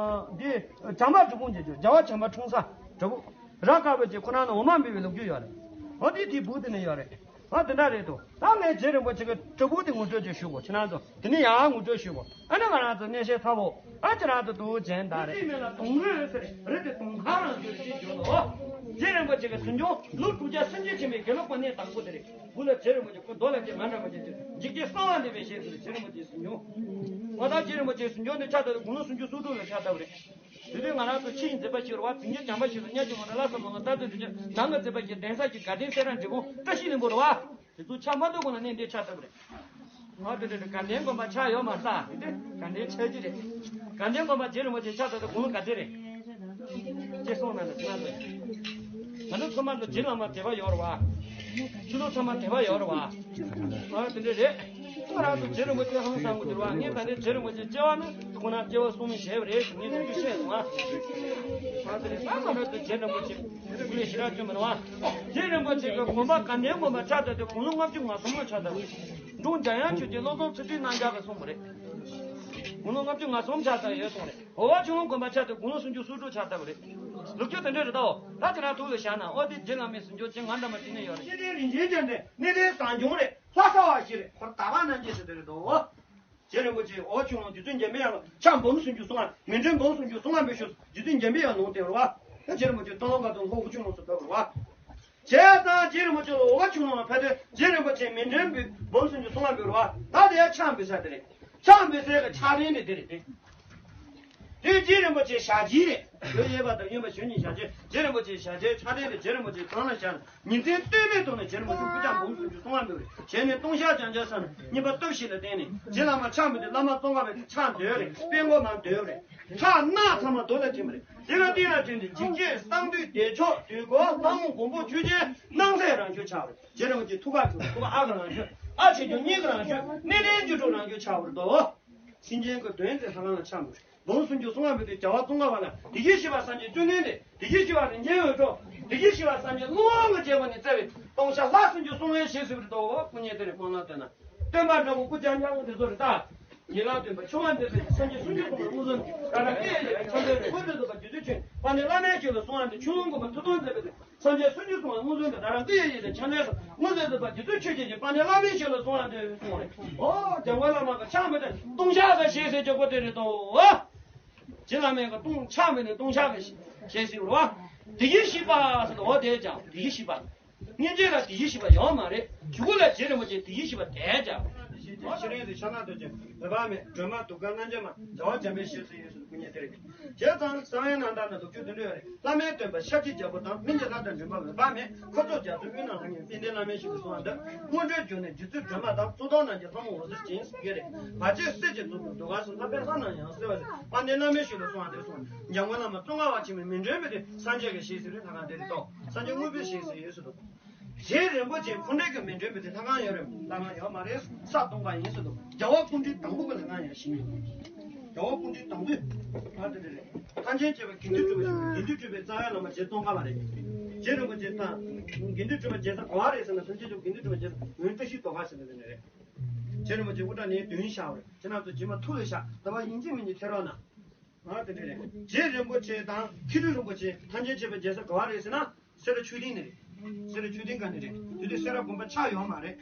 དེ་བྱམས་པ་སྒྲུབ་ཕུག་མཇལ་རྒྱུ། རྒྱལ་བ་བྱམས་པ་འཁྲུངས་ས་སྒྲུབ་ཕུག་ར་དཀར་པོ་ཅིག་ཁོ་རང་ནས་འོ་མ་འབུལ་བའི་ལོ་རྒྱུས་ཡོད་རེད། འོ་དེ་དེའི་སྦུག་དེ་ནས་ཡོད་རེད། ཨ་དེ་འདྲ་རེད་འདུག་ད་ངས་རྗེ་རིན་པོ་ཆེ་གི་སྒྲུབ་ཕུག་དེ་ངོ་སྤྲོད་ཅིག་ཞུ་དགོས། ཁྱེད་རང་ཚོ་དེ་ནས་ཡང་ངོ་སྤྲོད་ཞུ་དགོས། ཨ་ནི་ང་རང་ཚོ་གནས་བཤད་ཚ་བོ། ཨ་ཁྱེད་རང་ཚོ་དུ་ཇན་ད་རེད། དེའི་མིང་ལ་དུང་རི་ཟེར། རི་དེ་དུང་ཁ་རང་བརྗོད་ཅེས་བརྗོད་ལོ། རྗེ་རིན་པོ་ཆེ་གི་གཟིམ་ཆུང་ལོ་དྲུག་བརྒྱ་སུམ་ཅུ་ཕྱིན་པའི་དགེ་ལུགས་པ་གནས་དང་པོ་དེ་རེད། དགུ་ལ་རྗེ་རིན་པོ་ཆེ། ཁོ་རྡོ་ལ་རྗེ་མ་འདྲ་མ་རྗེ་དེ་འཇིགས་བྱེད་གསང་བ་འདུས་པའི་ཞལ་ཟེར། རྗེ་རིན་པོ་ཆེའི་གཟིམ་ཆུང་། ང་ད་རྗེ་རིན་པོ་ཆེའི་གཟིམ་ཆུང་འདི་ཕྱག་བཏབ་དུས་དགུང་ལོ་སུམ་ཅུ་སོ་དྲུག་ལ་ཕྱག་བཏབ་པ་རེད། དེ་དུས་ང་རང་ཚོ་ཆོས་དབྱིངས་མཛད་པ་ཞིག་རེད་བ། རྫིང་ཆེན་བྱམས་པ་ཞིག་ཏུ་གཉའ་ཆེན་མོ་དང་བླ་གཟའ་མོ་ལ་ལྟ་དུས་དུས་ཆེན་ནང་གི་མཛད་པ་ཞིག་གདན་ས་ཞིག་དགའ་ལྡན་གསལ་རང་འབྲི་གུང་བཀྲ་ཤིས་ལྷུན་པོ་རེད་བ། དེ་ཚོ་ཆགས་མ་ཐུབ་གོང་ལ་གནས་འདིར་ཕྱག་བཏབ་པ་རེད། ང་དེ་འདྲ་དགའ་ལྡན་དགོན་པ་ཆགས་ཡོད་མ་རེད། དེ་དགའ་ལྡན་ཆགས་ཀྱི་རེད། དགའ་ལྡན་དགོན་པ་རྗེ་རིན་པོ་ཆེ་ཕྱག་བཏབ་དུས་དགུང་ལོ་ག་ཚོད་རེད། ཅེས་གསུངས་གནང་ལ་ཅི་ན་ཟེར། ང་ཚོ་ཚང་མ་ལ་རྗེ་བླ་མ་དད་པ་ཡོད་རེད་བ། ཆོས་ལུགས་ཚང་མ་དད་པ་ཡོད་རེད་བ། ཨ་དེ་འདྲ་རེད། ང་རང་ཚོ་རྗེ་རིན་པོ་ཆེ་ཧང་སང་གི་འདུག་བ། ངས་ད་ནས་རྗེ་རིན་པོ་ཆེ་སྐྱེ་བ་ནི་ཁོ་ན་སྐྱེ་བ་གསུམ་མི་བྱས་པ་རེད་ཟེར་ངས་ཐུགས་རྒྱུས་བཤད་སོང་ང་། ཨ་དེ་རེད། ད་ང་རང་ཚོ་རྗེ་རིན་པོ་ཆེ་སྐུ་ལས་ཞེ་དྲག་བསྐྱོན་མི་འདུག་བ། རྗེ་རིན་པོ་ཆེ་གི་དགོན་པ་དགའ་ལྡན་དགོན་པ་ཕྱག་བཏབ་དུས་དགུང་ལོ་ལྔ་བཅུ་ང་གསུམ་ལོ་ཕྱག་བཏབ་པ་རེད། འབྲོང་འཇམ་དབྱངས་ཆོས་རྗེ་བློ་བཟང་ཚུལ་ཁྲིམས་རྣམ་རྒྱལ་གྱིས་གསུངས་པ་རེད། དགུང་ལོ་ལྔ་བཅུ་ང་གསུམ་ཆགས་ཚར་ཡོད་གསུངས་རེད། འོ་བ་ཆུ་ལོང་དགོན་པ་ཆགས་དུས་དགུང་ལོ་སུམ་ཅུ་སོ་དྲུག་ཆགས་ཚར་བ་རེད། ལོ་རྒྱུས་དེ་འདྲ་རེད་དོ། ད་ཁྱེད་རང་ཐུགས་ལ་བཞག་ན། ཨོ་དེ་རྗེ་བླ་མའི་གཟིམ་ཆུང་ཅན་ང་འདྲ་མ་དེ་ནས་ཡོད་རེད། ཤེས་ལྡན་རིན་ཆེན་བཅོམ་ལྡན་གནས་བརྟན་བཟང་སྐྱོང་རེད། ལྷ་ས་བ་ཞིག་རེད། ཧོར་དག་པ་རྣམ་རྒྱལ་ཟེར་དེ་རེད་དོ། རྗེ་རིན་པོ་ཆེ་འོ་ཆུ་ལོང་རྗེ་བཙུན་འཇམ་པའི་དབྱངས་ལ་ཕྱག་འབུམ་སུམ་ཅུ་སོ་ལྔ། མཎྜལ་འབུམ་སུམ་ཅུ་སོ་ལྔ་འབུལ་ཞུས། རྗེ་བཙུན་འཇམ་པའི་དབྱངས་ལུང་བསྟན་རེད་བ། ད་རྗེ་རིན་པོ་ཆེ་སྟོང་ལོ་འགའ་དང་ལྷོ་འོ་ཆུ་ལོང་སུ་ཕེབས་རེད་བ། བྱས་ཙང་རྗེ་རིན་པོ་ཆེ་ལ་འོ་བ་ཆུ་ལོང་ལ་ཕེབས་དུས་རྗེ་རིན་པོ་ཆེ་མཎྜལ་འབུལ་འབུམ་སུམ་ཅུ་སོ་ལྔ་འབུལ་རེད་བ། ད་དེ་ཕྱག་འབུལ་ས་དེ་རེད། ཕྱག་འབུལ་སའི་གི་ཕྱག་རྟེན་དེ་དེ་རེད་དེ། དེ་རྗེ་རིན་པོ་ཆེ་ཞལ་རྗེས་རེད། ཡོད་ཡོད་པ་དང་ཡོད་པ་གཞོན་ཉིད་ཞལ་རྗེས། རྗེ་རིན་པོ་ཆེ་ཞལ་རྗེས་ཕྱག་རྟེན་དེ་རྗེ་རིན་པོ་ཆེ་གང་ལ་བཞག་ན། ཉིན་མཚན་ལྟོས་མེད་ཐོག་ནས་རྗེ་རིན་པོ་ཆེ་སྐུ་ཕྱག་འབུམ་སུམ་ཅུ་སོ་ལྔ་འབུལ་རེད། བྱས་ནས་ལྟུང་བཤགས་བགྱང་བྱ་བསམ་ནས་སྙིམ་པ་སྟོབས་བཞི་ལ་བརྟེན་ནས་རྗེ་བླ་མ་ཕྱག་འབུལ་དུས་བླ་མ་ཙོང་ཁ་པའི་ཕྱག་འདོད་རེད། དཔལ་མགོན་མ་འདོད་རེད། ཁྲག་རྣག་ཚང་མ་རྡོ་ལ་ཐིམ་པ་རེད། དེ་ལ་བརྟེན་ལ་བརྟེན་ཏེ་འཇིགས་བྱེད་གསང་འདུས་བདེ་མཆོག་དུས་འཁོར་ལྷ་མོ་མགོན་པོ་ཆོས་རྒྱལ་སྣང་གསལ་རང་བྱོན་ཆགས་པ་རེད། རྗེ་རིན་པོ་ཆེ་ཐུགས་ཁ་ཆུ་ཐུགས་ཁ་ཨ་ག་རང་བྱོན། ཨ་ཆེ་ཆུང་གཉིས་ཀ་རང་བྱོན། གནས་བརྟན་བཅུ་དྲུག་རང་བྱོན་ཆགས་པ་རེད་དོ། སེམས་ཅན་གྱི་དོན་དེ་ལྷ་ཁང་ལ་ཕྱག་འབུལ། འབུམ་སུམ་ཅུ་སོ་ལྔ་འབུལ་དུས་རྒྱལ་བ་ཙོང་ཁ་པ་ལ་བདེ་གཤེགས་བཞི་པ་སངས་རྒྱས་བཅོམ་ལྡན་འདས། བདེ་གཤེགས་བཞི་པ་རིན་ཆེན་འོད་འཕྲོ། བདེ་གཤེགས་བཞི་པ་སངས་རྒྱས་ཀླུ་དབང་གི་རྒྱལ་པོ་ནས་བསྩལ་བའི་ལྟུང་བཤགས་ལྷ་སུམ་ཅུ་སོ་ལྔའི་ཞལ་གཟིགས་པ་རེད་དོ། སྐུ་བརྙན་དེ་རེད། སྨོན་ལམ་བཏོན་ན། སྟོན་པ་འདྲ་བོ་སྐུ་རྐྱང་རྐྱང་དེ་ཚོ་རེད་ད། ཉེ་ལམ་སྟོན་པ་ཆུང་བ་འདི་ཚོ་སངས་རྒྱས་སུམ་ཅུ་སོ་ལྔ་མངོན་སུམ་ག་ར་ཨེ་ཡ་ཡ་ཆ་འདོད་རེད། དངོས་འདོད་སུ་བ་རྒྱུད་ཚོད་ཆོད་དཔལ་ལྡན་བླ་མའི་ཞལ་ལ་གསོལ་བ་འདེབས། ཆུ་ལོང་དགོན་པ་ཐུགས་དམ་མཛད་པའི་དུས། སངས་རྒྱས་སུམ་ཅུ་སོ་ལྔ་མངོན་སུམ་དུ་ད་རང་ཏི་ཡ་ཡི་དང་ཕྱག་ལས་སོ་མངོན་སུམ་དུ་བ་རྒྱུད་ཚོད་ཆོད་ཅན་གྱི་དཔལ་ལྡན་བླ་མའི་ཞལ་ལ་གསོལ་བ་འདེབས་གསུངས་རེད། ཨོ་འཇམ་མགོན་བླ་མ་གི་ཕྱག་མི་དེ་ལྟུང་བཤགས་ཀྱི་ཞལ་གཟིགས་ཀྱི་སྐོར་དེ་རེད་དོ། རྗེ་བླ་མའི་གི་ལྟུང་ཕྱག་མི་ནི་ལྟུང་བཤགས་ཀྱི་ཞལ་གཟིགས་རེད་བ། བདེ་གཤེགས་བཞི་པ་ཟེར་དུས་འོ་དེ་ཀྱང་བདེ་གཤེགས་བཞི་པ། སྔོན་ཆད་ལ་བདེ་གཤེགས་བཞི་པ་ཡོད་མ་རེད། གཞུག་གུ་ལ་རྗེ་རིན་པོ་ཆེ་བདེ་གཤེགས་བཞི་པ་དེ་ཀྱང་། ཤེས་རིག་དེ་ཤ་ན་སྟོན་ཅིང་འོད་དཔག་མེད། སྒྲོལ་མ་གདུགས་དཀར་རྣམ་འབྱེད་མ། རྒྱལ་བ་འཇམ་དཔལ་ཞལ་གཟིགས་ཡོད་ཟེར་དུས་སྐུ་བརྙན་དེ་རེད། བྱས་ཙང་གསང་བའི་རྣམ་ཐར་ན་ལོ་རྒྱུས་དེ་འདྲ་ཡོད་རེད། བླ་མའི་སྟོན་པ་ཤཱཀྱའི་རྒྱལ་པོ་དང་། སྨན་གྱི་བླ་དང་མགྲིན་པ་འོད་དཔག་མེད། འཁོར་ཚོགས་རྒྱ་མཚོའི་དབུས་ན་ལྷང་ངེར་དཔལ་ལྡན་བླ་མའི་ཞལ་ལ་གསོལ་བ་འདེབས། སྔོན་འགྲོའི་རྒྱུ་ནི་རྗེ་བཙུན་སྒྲོལ་མ་དང་། གཙུག་ཏོར་རྣམས་ཀྱི་ལྷ་མོ་འོད་ཟེར་ཅན་ཟེར་གྱི་རེད། བར་ཆད་སེལ་བྱེད་གཙོ་བོ་ཟློས་གར་སོགས་ལྷག་པའི་ལྷ་རྣམས་ཡང་གསལ་བར་གསལ། དཔལ་ལྡན་བླ་མའི་ཞལ་ལ་གསོལ་བ་འདེབས་གསུངས། འཇམ་མགོན་བླ་མ་ཙོང་ཁ་པ་ཆེན་མོའི་མཎྜལ་འབུལ་དུས་སངས་རྒྱས་ཀྱི་ཞལ་གཟིགས་རེད། ལྷ་ཁང་དེ་རེད་དོ། སངས་རྒྱས་དངོས་པོའི་ཞལ་གཟིགས་ཡོད་ཟེར་དོ། རྗེ་རིན་པོ་ཆེ་ཁོང་རང་གི་མཎྜལ་འབུལ་དུས་ལྷ་ཁང་ཡོད་རེད། ལྷ་ཁང་ཡོད་མ་རེད། ས་སྟོང་པ་ཡིན་ཟེར་དོ། རྒྱལ་བ་སྐུ་ཕྲེང་དང་པོ་གི་ལྷ་ཁང་ཡང་བཞེངས་ཡོད། རྒྱལ་བ་སྐུ་ཕྲེང་དང་པོས། ཨ་དེ་འདྲ་རེད། ཐམས་ཅད་མཁྱེན་པ་དགེ་འདུན་གྲུབ་པ་ཞིག་དགེ་འདུན་གྲུབ་པའི་རྩ་བའི་བླ་མ་རྗེ་ཙོང་ཁ་པ་རེད། རྗེ་རིན་པོ་ཆེ་དང་། དགེ་འདུན་གྲུབ་པ་རྗེ་ས་ག་བ་རེད་ཟེར་ན། ཐམས་ཅད་མཁྱེན་པ་དགེ་འདུན་གྲུབ་པ་རྗེ་ས་འོན་བཀྲ་ཤིས་རྡོ་ཁ་ཟེར་ན་དེ་འདྲ་རེད། རྗེ་རིན་པོ་ཆེ་དབུ་སྐྲ་ནས་བདུན་བཞག་པ་རེད། ཁྱེད་རང་ཚོ་རྗེས་མ་ཐུགས་ལ་བཞག་ད་བར་ཡིན་གཅིག་མིན་གཅིག་ཐེ་རོགས་གནང་། ཨ་དེ་འདྲ་རེད། རྗེ་རིན་པོ་ཆེ་དང་མཁས་གྲུབ་རིན་པོ་ཆེ་ཐམས་ཅད་མཁྱེན་པའི་རྗེ་ས་ག་བ་རེད་ཟེར་ན། སེ་ར་ཆོས་སྡིངས་ནས་རེད། སེ་ར་ཆོས་སྡིངས་སྒང་ནས་རེད། དེ་དུས་སེ་ར་དགོན་པ་ཆགས་ཡོད་མ་རེད།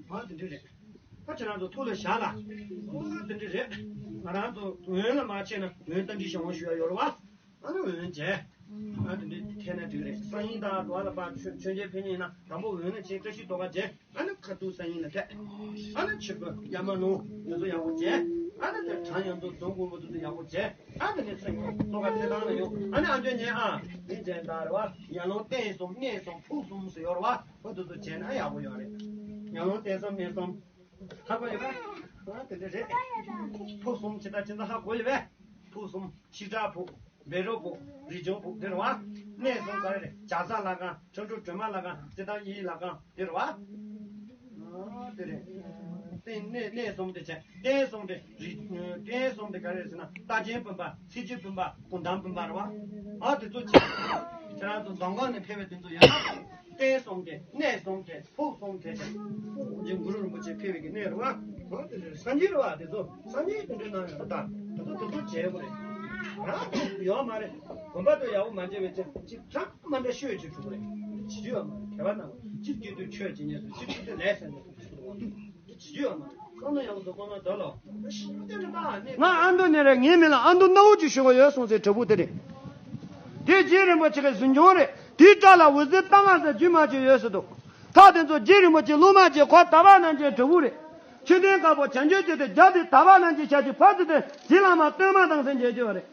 ཨ་དེ་འདྲ་རེད། ད་ཁྱེད་རང་ཚོ་ཐུགས་ལ་བཞག་ལ། ཨ་དེ་འདྲ་རེད། ང་རང་ཚོ་འོན་ལ་མ་ཆས་ན་འོན་རྟ་མགྲིན་ཞལ་དབང་ཞུ་ཡ་ཡོད་རེད་བ། ཨ་ནི་འོན་བྱས། ཨ་དེ་འདྲ་ཐད་ན་འགྲིག་རེད། སང་ཉིན་དང་དུ་བ་ལ་ཕར་མཆོད་མཆོད་མཇལ་ཕེབས་མཁན་ཡིན་ན་དང་པོ་འོན་ལ་ཕྱིན་བཀྲ་ཤིས་རྡོ་ཁ་བྱས། ཨ་ནི་ཁ་ཐུག་སང་ཉིན་ལ་ཐད། ཨ་ནི་ཕྱི་པོ་ཡ་མ་ནུ་དེ་ཚོ་ཡག་པོ་བྱས། ཨ་ནི་དེ་གྲྭ་ཡང་ཚོ་རྫོང་དགོན་པོ་དེ་ཚོ་ཡག་པོ་བྱས། ཨ་དེ་ནས་སང་ཉིན་ཚོ་ཁ་ཐད་ཐང་ལ་ཡོང་། ཨ་ནི་ཨ་འཇོན་ཉན་ཨ་ནི་བྱས་ད་རེད་བ། ཡར་ལུང་རྟེན་གསུམ་གནས་གསུམ་ཕུག་གསུམ་ཟེར་ཡོད་རེད་བ། ཨོ་དེ་ཚོ་བྱས་ན་ཡག་པོ་ཡོད་རེད། ཡར་ལུང་རྟེན་གསུམ་གནས་གསུམ། ཧ་གོ་ཡོད་པས། ཨ་དེ་འདྲ་རེད། ཕུག་གསུམ་ཇི་ལྟར་ཇི་ལྟར་ཧ་གོ་ཡོད་པས། ཕུག་གསུམ་ཤེལ་བྲག་ཕུག་བཻ་རོ་ཕུག་རི་ལྗང་ཕུག་དེ་རེད་བ། གནས་གསུམ་ག་རེ་རེད། བྱ་བཟའ་ལྷ་ཁང་། ཁྲ་འབྲུག་སྒྲོལ་མ་ལྷ་ཁང་། རྩེ་ཐང་དབྱིན་ཡིག་ལྷ་ཁང་དེ་རེད་བ། ཨ་དེ་རེད། རྟེན་གནས་གནས་གསུམ་དེ་བྱས། རྟེན་གསུམ་དེ་རི། རྟེན་གསུམ་དེ་ག་རེ་རེད་ཟེར་ན། རྟ་ཅན་བུམ་པ། ཚེས་བཅུའི་བུམ་པ། སྐུ་འདམ་བུམ་པ་རེད་བ། ཨ་དེ་ཚོ་བྱས། ཁྱེད་རང་ཚོ་མདོ་ཁམས་ནས་ཕེབས་པའི་དེ་ཚོ་ཡང་ན། རྟེན་གསུམ་དེ་གནས་གསུམ་དེ། ཕུག་གསུམ་དེ་ཅན། ཅིག་གུ་རུ་རིན་པོ་ཆེ་ཕེབས་པའི་གི་གནས་རེད་བ། ཧོ་དེ་ཚོ་སངས་རྒྱས་རེད་བ། དེ་ཚོ་སངས་རྒྱས་དེ་འདྲའི་ནང་ཡོད་རེད་ད། དེ་ཚོ་དེ་ཚོ་བྱས་དགོས་རེད། ཡོད་མ་རེད། དགོན་པ་དེ་ཡག་པོ་མ་བྱས་པའི་ཚེ་ཅིག་ཁྲག་མ་འདྲ་ཤོད་ཅིག་བྱུང་རེད། བྱེད་རྒྱུ་ཡོད་མ་རེད། དད་པ་གནང་། ཅིག་སྐྱིད་སྡུག་ཆོས་བྱེད་ཉེས་སུ་ཅིག་ཅིག་དེ་ལས་ཟེར་ནས་ཅིག་བྱེད་རྒྱུ་ཡོད་མ་རེད། ཁོང་ཚོ་ཡག་པོ་འདུག་ཁོང་ཚོ་འདུག་ལོ། ཤིན་ཏུ་ནི་མ་ནི། ང་ཨ་མདོ་ནས་རེད། ངའི་མིང་ལ་ཨ་མདོ་སྣ་བོ་ཅིག་ཞུ་གི་ཡོད་གསུངས་སའི་དྲིལ་བུ་དེ་རེད། དེ་རྗེ་རིན་པོ་ཆེ་གི་གཟིམ་ཆུང་རེད། དེའི་སྐྲ་ལ་འོད་ཟེར་ལྟ་ང་ཟེར་རྒྱུན་མ་ཆད་ཡོད་ཟེར་འདུག་ཐག་དེ་ཚོ་རྗེ་རིན་པོ་ཆེ་སློབ་མ་ཆེ་ཁོ་དག་པ་རྣམས་ཀྱི་དྲིལ་བུ་རེད། མཆོད་རྟེན་དཀར་པོ་བྱང་ཆུབ་ཀྱི་སྟེགས་རྒྱབ་དེ་དག་པ་རྣམས་ཀྱི་ཞབས་ཀྱི་ཕར་ཚུར་དེ་རྗེ་བླ་མ་སྟོན་མ་དང་ཟེར་མཇལ་རྒྱུ་རེད།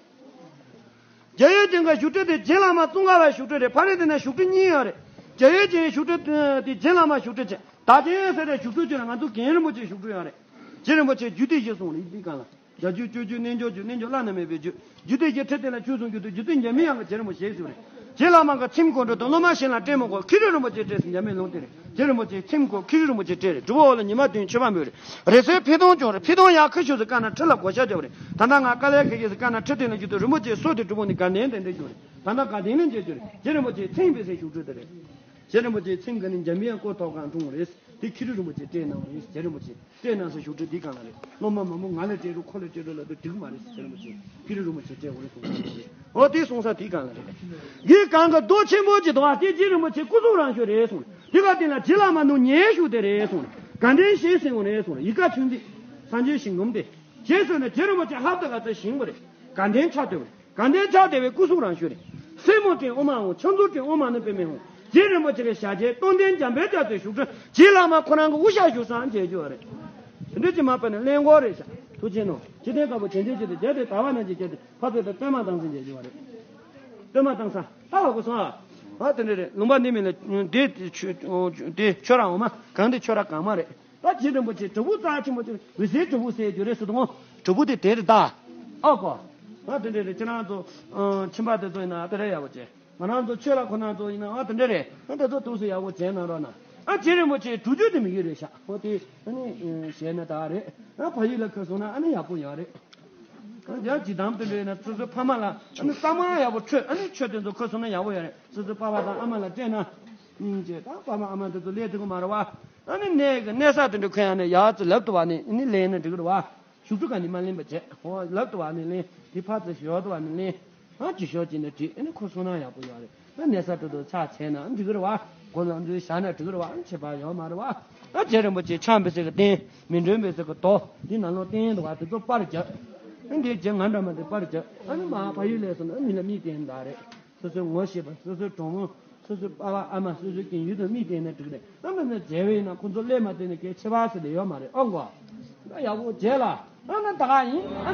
རྒྱ་ཡོལ་ཅན་གྱི་བཞུགས་ཁྲི་དེ་རྗེ་བླ་མ་ཙོང་ཁ་པའི་བཞུགས་ཁྲི་རེད། ཕ་རི་དེ་ན་བཞུགས་ཁྲི་གཉིས་ཡོད་རེད། རྒྱ་ཡོལ་ཅན་བཞུགས་ཁྲི་དེ་རྗེ་བླ་མ་བཞུགས་ཁྲི་བྱས། བདག་ཆེན་ཟེར་བའི་བཞུགས་ཁྲི་བརྒྱུད་ནས་ང་ཚོ་རྒན་རིན་པོ་ཆེའི་བཞུགས་ཁྲི་ཡོད་རེད། རྗེ་རིན་པོ་ཆེ་རྒྱུད་སྡེ་བཞི་གསུངས་རེད་འདི་སྒང་ལ། བརྒྱད་རྒྱུད་སྤྱོད་རྒྱུད་རྣལ་འབྱོར་རྒྱུད་རྣལ་འབྱོར་བླ་ན་མེད་པའི་རྒྱུད། རྒྱུད་སྡེ་བཞི་ཁྲི་སྟེང་ལ་ཆོས་གསུང་རྒྱུད་དུ་རྗེ་བཙུན་འཇམ་པའི་དབྱངས་ཀྱི་རྗེ་རིན་པོ་ཆེ་ཞིག་རེད། རྗེ་བླ་མ་གི་ཚེམས་སྐོར་འགྲོ་དང་སློབ་མ་གཞན་ལ་སྤྲད་མི་དགོས། མཁས་གྲུབ་རིན་པོ་ཆེ་སྤྲད་ཟེར་འཇམ་པའི་ལུང་བསྟན་རེད། རྗེ་རིན་པོ་ཆེའི་ཚེམས་སྐོར་མཁས་གྲུབ་རིན་པོ་ཆེ་སྤྲད་རེད། སྒྲུབ་པ་འོག་ལ་ཉི་མ་བདུན་མཆོད་པ་འབུལ་རེད། རེས་གསོལ་ཕུད་གཏོང་སྦྱོང་རེད། ཕུད་གཏོང་ཡག་ཁུ་བྱུག་ཟེར་བཀའ་ན་ཁྲི་ལ་བགོ་བཤའ་རྒྱབ་རེད། ད་ལྟ་ང་དཀའ་ལས་ཁག་ཁག་ཟེར་བཀའ་ན་ཁྲི་སྟེང་ལ་རྒྱུ་དུ་རིན་པོ་ཆེའི་སྲོག་དེ་སྒྲུབ་པོ་ནི་དགའ་ལྡན་དེ་འདྲ་རྒྱུ་རེད། ད་ལྟ་དགའ་ལྡན་ལ་མཇལ་རྒྱུ་རེད། རྗེ་རིན་པོ་ཆེའི་ཚེམས་པའི་སའི་བཞུགས་ཁྲི་དེ་རེད། རྗེ་རིན་པོ་ཆེའི་ཚེམས་ཀྱི་ནི་འཇམ་པའི་སྐོར་ཐོག་ཁང་འཁྲུངས་རེད། དེ་ཁྱི་རི་རིན་པོ་ཆེ་སྤྲད་གནང་བ་རེད། རྗེ་རིན་པོ་ཆེ་སྤྲད་གནང་ས་བཞུགས་ཁྲི་འདི་སྒང་ལ་རེད། སློབ་མ་མང་པོ་ང་ལ་སྤྲད་རོགས་ཁོ་ལ་སྤྲད་རོགས་ལབ་དུས་འགྲིག་མ་རེད་ཟེར། རྗེ་རིན་པོ་ཆེ་ཁྱི་རི་རིན་པོ་ཆེ་སྤྲད་དགོས་རེད་གསུངས་སོང་རེད། འོ་དེ་གསུངས་ས་དེའི་སྒང་ལ་རེད། དེའི་སྒང་གི་རྡོ་ཆེན་པོ་ཅིག་འདུག་བ། དེ་རྗེ་རིན་པོ་ཆེ་སྐུ་གཟུགས་རང་ཤོས་རེད་གསུངས། དེ་ག་དེ་ལ་རྗེ་བླ་མ་ནུ་ཉེ་ཤོས་དེ་རེད་གསུངས། དགའ་ལྡན་ཞེས་ཟེར་བ་རེད་གསུངས། ཡི་ག་ཆུང་འདི་སངས་རྒྱས་ཞིང་ངམ་དེ། རྗེས་སུ་ནི་རྗེ་རིན་པོ་ཆེ་ཧབ་ཏེ་ག་ཚོད་ཞིང་བ་རེད། དགའ་ལྡན་ཕྱག་བཏོད་པ་རེད། དགའ་ལྡན་ཕྱག་བཏོད་པའི་སྐུ་གཟུགས་རང་ཤོས་རེད། སེ་མོ་སྤྲིན་ཨོ་མ་འོང་། ཕྱག་མཛུབ་སྤྲིན་ཨོ་མ་ནི་པདྨེ་འོང་། རྗེ་རིན་པོ་ཆེ་གི་ཞལ་རྗེས་རྟོགས་ལྡན་འཇམ་དཔལ་རྒྱ་མཚོའི་བཞུགས་ཁྲི། རྗེ་བླ་མ་ཁོ་རང་གི་དབུ་ཞྭ་བཞུགས་སའང་མཇལ་རྒྱུ་བ་རེད། དེ་འདྲ་ཅིག་མ་པ་ནི་གླེན་སྐོར་རེད་ཤག་ཐུགས་རྗེ་གནང་། འཇིག་རྟེན་དཀར་པོ་དྲན་རྟེན་གྱི་དེ་རྒྱ་དེ་དར་བ་ནང་གི་རྒྱ་དེ་ཕ་ཚོད་དེ་སྟོན་མ་བཏང་སེམས་མཇལ་རྒྱུ་བ་རེད། སྟོན་མ་བཏང་ས་ཧ་ཧ་གོ་སོང་ཨ། ཨ་དེ་འདྲ་རེད། ལུང་པ་འདི་མིན་ལ་དེ་ཆོས་དེ་ཆོས་ར་འོ་མ་གང་དེ་ཆོས་ར་གང་མ་རེད། ད་རྗེ་རིན་པོ་ཆེ་དྲིལ་བུ་རྩ་ཆེན་པོ་ཅིག་འོད་ཟེར་དྲིལ་བུ་ཟེར་རྒྱུ་རེད་ཟེར་དུས་དྲིལ་བུ་དེ་དེ་རེད་ད། ཨ་ཀོ། ཨ་དེ་འདྲ་རེད། ཁྱེད་རང་ཚོ་ཨ་ཁྱིམ་པ་དེ་ཚོ་ཡིན་ན་དེ་འདྲ་ཡག་པོ་བྱས། ང་རང་ཚོ་ཆོས་ལ་ཁོ་ན་ཚོ་ཡིན་ན་ཨ་དེ་འདྲ་རེད། ཨ་དེ་ཚོ་ཐུགས་སུ་ཡག་པོ་བྱས་གནང་རོགས་གནང་། ཨ་རྗེ་རིན་པོ་ཆེ་དྲུག་ཅུ་དེ་མི་ཡོད་རེད་ཤག་འོ་དེ་ཨ་ནི་ཨ་བྱས་ན་ད་རེད། ཨ་ཕ་ཡུལ་ལ་ཁ་སོང་ན་ཨ་ནི་ཡག་པོ་ཡོད་རེད། ཨ་ཡང་ཇི་དམ་དེ་འདྲ་ཡིན་ན་སོ་སོའི་ཕ་མ་ལ་ཨ་ནི་གཏའ་མ་ཡག་པོ་འཕྲོད། ཨ་ནི་ཆོས་དེ་ཚོ་ཁ་སོང་ན་ཡག་པོ་ཡོད་རེད། སོ་སོའི་པ་ཕ་དང་ཨ་མ་ལ་སྤྲད་ན། ཨིན་ཅེ་ད་པ་མ་ཨ་མ་དེ་ཚོ་ལས་དེ་གོ་མ་རེད་བ། ཨ་ནི་གནས་གི་གནས་ས་དེ་འདྲ་ཁོ་ཡང་ནས་ཡག་ཙི་ལབ་ཏུ་བ་ནི་ཨ་ནི་ལེན་ན་འགྲིག་གི་རེད་བ། ཞུགས་ཁྲི་ག་ནི་མ་ལེན་པ་བྱས། ཧོ་ལབ་ཏུ་བ་ནི་ལེན། དེ་ཕ་ཙི་ཞོག་ཏུ་བ་ནི་ལེན། ཨ་ཅི་ཞོག་ཅི་ནས་བྲིས། ཨ་ནི་ཁོ་སོང་ན་ཡག་པོ་ཡོད་རེད། ཨ་གནས་ས་དེ་ཚོ་ཆ་བྱས་ན་འགྲིག་གི་རེད་བ། སྒོ་ལམ་དུ་བཞག་ན་འགྲིག་གི་རེད་བ། ཨ་ཁྱད་པར་ཡོད་མ་རེད་བ། ཨ་རྗེ་རིན་པོ་ཆེ་ཆང་འབི་ས་གི་སྟན། མི་འགྲོན་འབི་ས་གི་དོ། དེ་ནང་ལོགས་སྟན་འདུག་བ། དེ་ཚོ་པར་རྒྱབ། ཨ་འདི་རྗེ་ང་འདྲ་མ་དེ་པར་རྒྱབ། ཨ་ནི་མ་ཕ་ཡུལ་ལས་སོང་ན་ཨ་མི་ལ་མིག་བསྟན་ད་རེད། སོ་སོའི་ངོ་ཤེས་པ། སོ་སོའི་གྲོགས་མོ། སོ་སོའི་པ་ཕ་ཨ་མ། སོ་སོའི་རྒན་ཡུལ་དུ་མིག་བསྟན་ནས་འགྲིག་རེད། ཨ་མ་ནི་མཇལ་བས་ན་ཁོ་ཚོ་སླེབས་མ་བསྡད་ན་གལ་ཆེ་བ་ཟེར་ལེ་ཡོད་མ་རེད། ཨོ་མགོ། ད་ཡག་པོ་མཇལ་ལ། ཨ་ན་ད་ག་ཡིན། ཨ་ན།